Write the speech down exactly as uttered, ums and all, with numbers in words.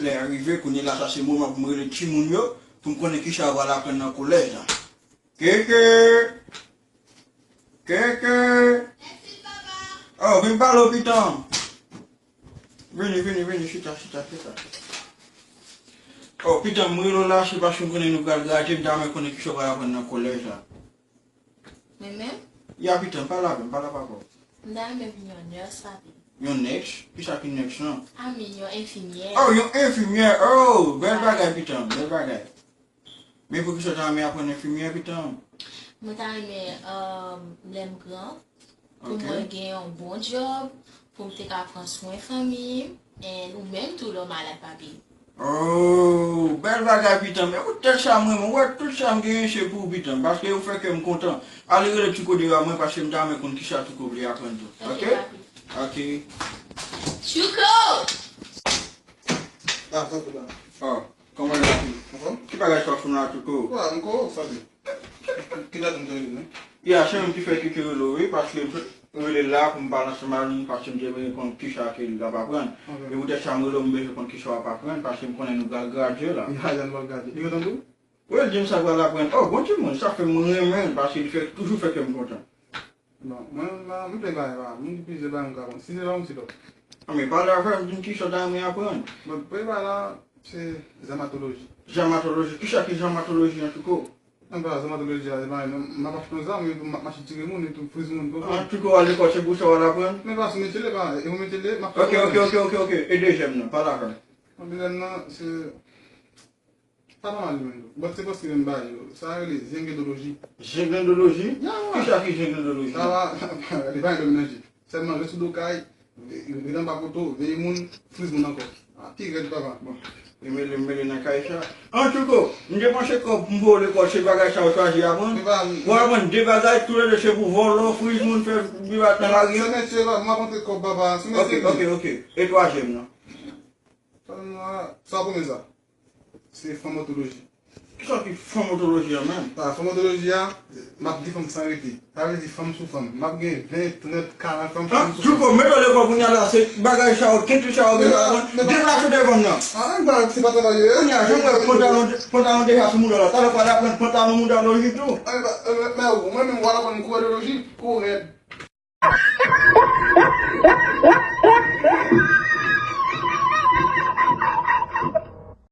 Lè a rive, kounye la, sa se moman pou m rele timoun yo, pou m konnen kisa yo pral aprann nan kolèj la. Keke! Keke! Oh, vin pale w, pitan! Vini, vini, vini, chita, chita, chita, chita. Oh, pitan, m rele w la, se paske m konnen nou pral gradye, m ta renmen konnen kisa w pral aprann nan kolèj la. Mwen menm? Ya, pitan, pale avè m, pale avè papa w. M ta renmen vin yon nurse, papi. Yon nèks? Kisa ki nèks lan? I mean, yon enfimyè. Oh, yon enfimyè! Oh, bèl bagay, pitan, bèl bagay. Men poukisa w ta renmen aprann enfimyè, pitan? Mwen ta renmen, um, lè m gran, pou mwen gen yon bon djòb, pou m te ka pran swen fanmi m, and ou menm tou lè w malad, papi. Oh, bèl bagay, pitan. Men ou tèt sa m renmen. Ou wè tout sa m genyen se pou ou, pitan. Paske ou fè kè m kontan. Ale rele Tchouko deyò a mwen, paske m ta renmen konn kisa Tchouko vle aprann tou. Ok, papi. Ok. Tchouko! Ah, sa se la. Oh, kòman l ye la, fi? Anfòm? Ki bagay sa w fè la, Tchouko? Wa, m ko, sa se. Ki dat m te rele, non? Ya, se menm ki fè Keke rele w, wi, paske m rele l la pou m pale ansanm ak li, paske m te bezwen konn kisa ke l ap aprann. Ok. E poutèt sa m rele w, m bezwen konn kisa w ap aprann, paske m konnen nou pral gradye la. Ya, ya, nou pral gradye. Li kontan tou? Wi, l di m sa l pral aprann. Oh, bon timoun, sa fè m renmen l, paske li fè, toujou fè kè m kontan. Bon, mwen, mwen, mwen plen bagay la. Mwen gen plizyè bagay mwen ka aprann. Si se pa yon ti lòt. Ah, men pale avè m, di m kisa w ta renmen aprann. Bon, premye bagay la, se zèmatoloji. Zèmatoloji? Kisa ki zèmatoloji an, Tchouko? Mwen pa zèmatoloji a, se pa, m ap achte yon zam, epi m ap mache tire moun, epi friz moun, konprann? Ah, Tchouko, al lekòl, se pou sa w al aprann? Men pa sou metye l, e pa, e pou metye l, m ap fè. Ok, ok, ok, ok, ok. E dezyèm nan, pale avè m. Bon, dezyèm nan, se pa nòmal li menm tou. Bon, se paske menm bagay yo. Sa rele zenglendoloji. Zenglendoloji? Ya, wa. Kisa ki zenglendoloji? Sa va, li pa gen domine. Sèlman ret sou do kay, ret anba poto, veye moun, friz moun ankò. Ah, pi rèd papa. Bon, e mele, mele nan kay sa. An Tchouko, m te panse kòb m voye lekòl, se bagay sa w chwazi aprann. Ou aprann de bagay, toulede se pou vòlò, friz moun, fè viv nan lari an. Se metye la, m ap rantre kòb papa, se metye. Ok, ok, ok. E twazyèm nan? Sa w konnen sa? Se fanmatoloji. Kisa ki fanmatoloji an menm? Ah, fanmatoloji a, m ap gen fanm san rete. Sa vle di fanm sou fanm. M ap gen ven, trant, karant fanm, fanm sou fanm. Tchouko, mete w lekòl kounye a la, se bagay sa yo, kenti sa yo, men, men, deplase devan m nan. Ah, se pa travay yo ye. Kounye a, jan m wè pantalon, pantalon deja sou mouda la. Talè w pral aprann pantalon moudaloji tou. Ah, men, men, men, mwen menm, w al aprann kourèdoloji, kourèd.